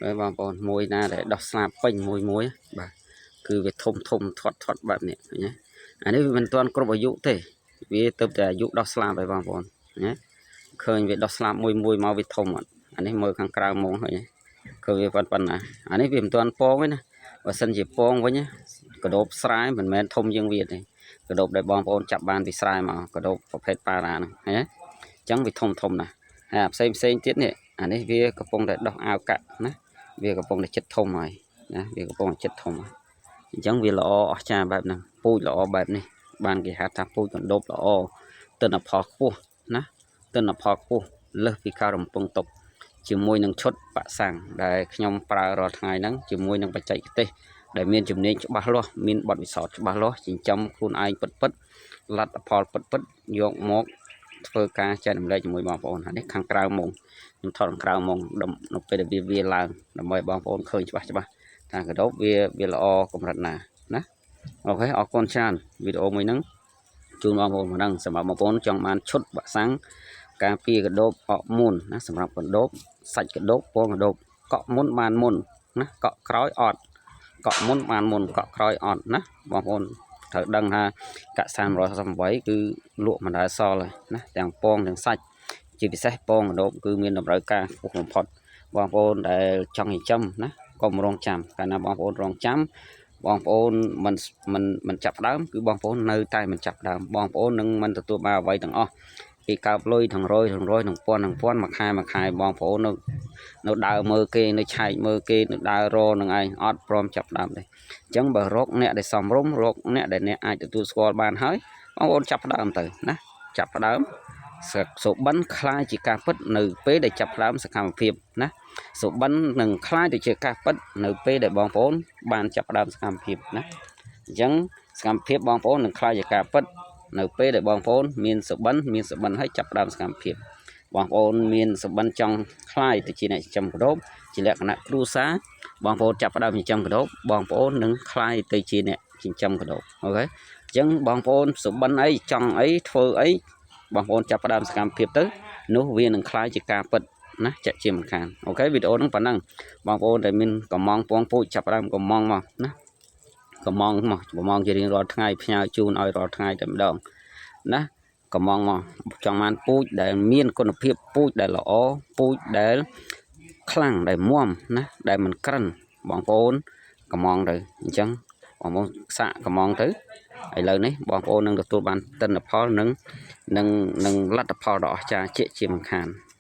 បាទបងប្អូនមួយណាដែលដោះស្លាបពេញមួយមួយបាទគឺវាធំធំធាត់ធាត់បែបនេះឃើញទេអានេះវាមិនទាន់គ្រប់អាយុទេវាទៅតែអាយុដោះស្លាបហើយបងប្អូនណាឃើញវាដោះស្លាបមួយមួយមកវាធំអត់អានេះមើលខាងក្រៅហ្មងឃើញទេឃើញវាប៉ុណ្ណាអានេះវាមិនទាន់ពងទេណាបើសិនជាពងវិញកដោបស្រែមិនមែនធំជាងវាទេកដោបដែលបងប្អូនចាប់បានពីស្រែមកកដោបប្រភេទប៉ារ៉ាហ្នឹងឃើញទេអញ្ចឹងវាធំធំណាស់ហើយអាផ្សេងផ្សេងទៀតនេះអានេះវាកំពុងតែដោះអាវកាក់ណាវាកំពុងតែចិត្តធំហើយណាវាកំពុងតែចិត្តធំហើយអញ្ចឹងវាល្អអស្ចារ្យបែបហ្នឹងពូជល្អបែបនេះបានគេហៅថាពូជកណ្ដូបល្អទិន្នផលខ្ពស់ណាទិន្នផលខ្ពស់លើសពីការរំពឹងទុកជាមួយនឹងឈុតប៉ាក់សាំងដែលខ្ញុំប្រើរាល់ថ្ងៃហ្នឹងជាមួយនឹងបច្ចេកទេសដែលមានជំនាញច្បាស់លាស់មានបទពិសោធន៍ច្បាស់លាស់ចិញ្ចឹមខ្លួនឯងពិតពិតលទ្ធផលពិតពិតយកមកធ្វើការចែករំលែកជាមួយបងប្អូនហើយនេះខាងក្រៅមុងខ្ញុំថតខាងក្រៅមុងនៅពេលដែលវាឡើងដើម្បីបងប្អូនឃើញច្បាស់ច្បាស់ថាកដបវាល្អកម្រិតណាណាOK អរគុណច្រើនវីដេអូមួយហ្នឹងជូនបងប្អូនប៉ុណ្ណឹងសម្រាប់បងប្អូនចង់បានឈុតបាក់សាំងការពារកដបអកមុនណាសម្រាប់កដបសាច់កដបពងកដបកក់មុនបានមុនណាកក់ក្រោយអត់កក់មុនបានមុនកក់ក្រោយអត់ណាបងប្អូនត្រូវដឹងថាកាក់368គឺលក់មិនដែលសល់ហើយណាទាំងពងទាំងសាច់ជាពិសេសពងកដបគឺមានតម្រូវការខ្ពស់បំផុតបងប្អូនដែលចង់ចិញ្ចឹមណាកុំរងចាំកាលណាបងប្អូនរងចាំបងប្អូនមិនមិនមិនចាប់ដើមគឺបងប្អូននៅតែមិនចាប់ដើមបងប្អូននឹងមិនទទួលបានអ្វីទាំងអស់គេកើបលុយទាំងរយទាំងរយទាំងពាន់ទាំងពាន់មួយខែមួយខែបងប្អូននៅនៅដើរមើលគេនៅឆែកមើលគេនៅដើររនឹងឯងអត់ព្រមចាប់ដើមទេអញ្ចឹងបើរកអ្នកដែលសមរម្យរកអ្នកដែលអ្នកអាចទទួលស្គាល់បានហើយបងប្អូនចាប់ដើមទៅណាចាប់ដើមសុបិនคล้ายជាការពិតនៅពេលដែលចាប់ផ្ដើមសកម្មភាពណាសុបិននឹងคล้ายទៅជាការពិតនៅពេលដែលបងប្អូនបានចាប់ផ្ដើមសកម្មភាពណាអញ្ចឹងសកម្មភាពបងប្អូននឹងคล้ายជាការពិតនៅពេលដែលបងប្អូនមានសុបិនមានសុបិនហើយចាប់ផ្ដើមសកម្មភាពបងប្អូនមានសុបិនចង់คล้ายទៅជាអ្នកចិញ្ចឹមកដបជាលក្ខណៈគ្រួសារបងប្អូនចាប់ផ្ដើមចិញ្ចឹមកដបបងប្អូននឹងคล้ายទៅជាអ្នកចិញ្ចឹមកដប OK អញ្ចឹងបងប្អូនសុបិនអីចង់អីធ្វើអីបងប្អូនចាប់ផ្ដើមសកម្មភាពទៅនោះវានឹងคล้ายជាការពិតណាចាក់ជាមិនខាន OK វីដេអូហ្នឹងប៉ុណ្ណឹងបងប្អូនដែលមានកំងពងពូជចាប់ផ្ដើមកំងមកណាកំងមកកំងជារៀងរាល់ថ្ងៃផ្ញើជូនឲ្យរាល់ថ្ងៃតែម្ដងណាកំងមកចង់បានពូជដែលមានគុណភាពពូជដែលល្អពូជដែលខ្លាំងដែលមាំណាដែលមិនក្រិនបងប្អូនកំងទៅអញ្ចឹងបងប្អូនសាកកំងទៅឥឡូវនេះបងប្អូននឹងទទួលបានទិន្នផលនិងនិងនិងលទ្ធផលដ៏អស្ចារ្យជាជាមិនខាន។